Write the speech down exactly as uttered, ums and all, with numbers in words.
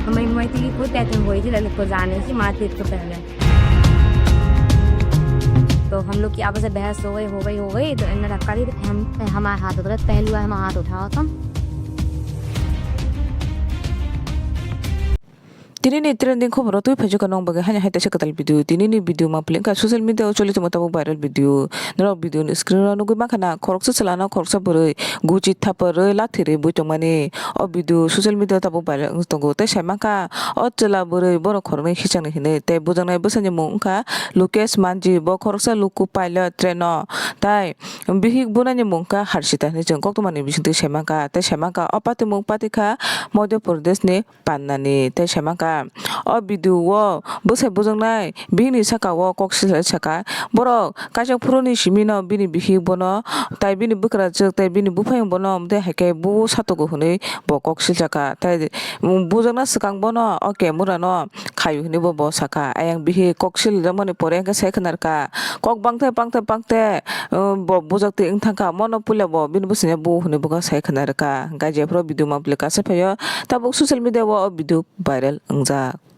मैं, मैं तेरी कोई पैटर्न वही थी, ललित को जाने से मारपीट को पहले। तो हम लोग की आपस में बहस हो गई, हो गई, हो गई, तो इन्होंने धक्का दी, तो हम, हमारा हाथ उठा, पहलू है, हम हाथ उठाओ तुम। Tini ni trending khobor o twi phaijak nong bagwi haino hai teisa kwtal video. Tini ni video ma phleng kha social media o choli tongma tabuk viral video. Norok video ni screen o nugwi mankha na khoroksa chwla no khoroksa bwrwi guchi thapar rwi lathi rwi bui tongmani. O video social media o tabuk viral wng tongo. Tei sai mankha o chwla bwrwi borok khoroknwi khichangni hinwi. Tei bujaknai bwsani mung wngkha Lukesh Manji, bo khoroksa luku pilot train o. Tai bihik bunani mung wngkha Harshita hinwi chwng koktwmani bisingtwi sai mankha. Tei sai mankha o patimung patikha Madhya Pradesh ni Pannani. Tei sai mankha o video o bwsai bujaknai bihikni saka o kok silai saka, borok kaisa phuruni simi no bini bihik bono tai bini bwkrajwk tai bini buphayung bono omo tei hai khe buo satogo hwnwi bo kok silsakha. Tai bujakna swkang bono o camera no khaio hwnwi bo, bo sakha. Ayang bihik kok siljakmani pore hwnkhe sai khna rwkha, kok bangthe bangthe bangthe, um, bo bujak twi wng thangkha. Mono puila bo bini bwsanya buo hwnwi bo sai khna rwkha. Hwnkhe jephuru video ma pli kasa phaio, tabuk social media o o video viral wngjak.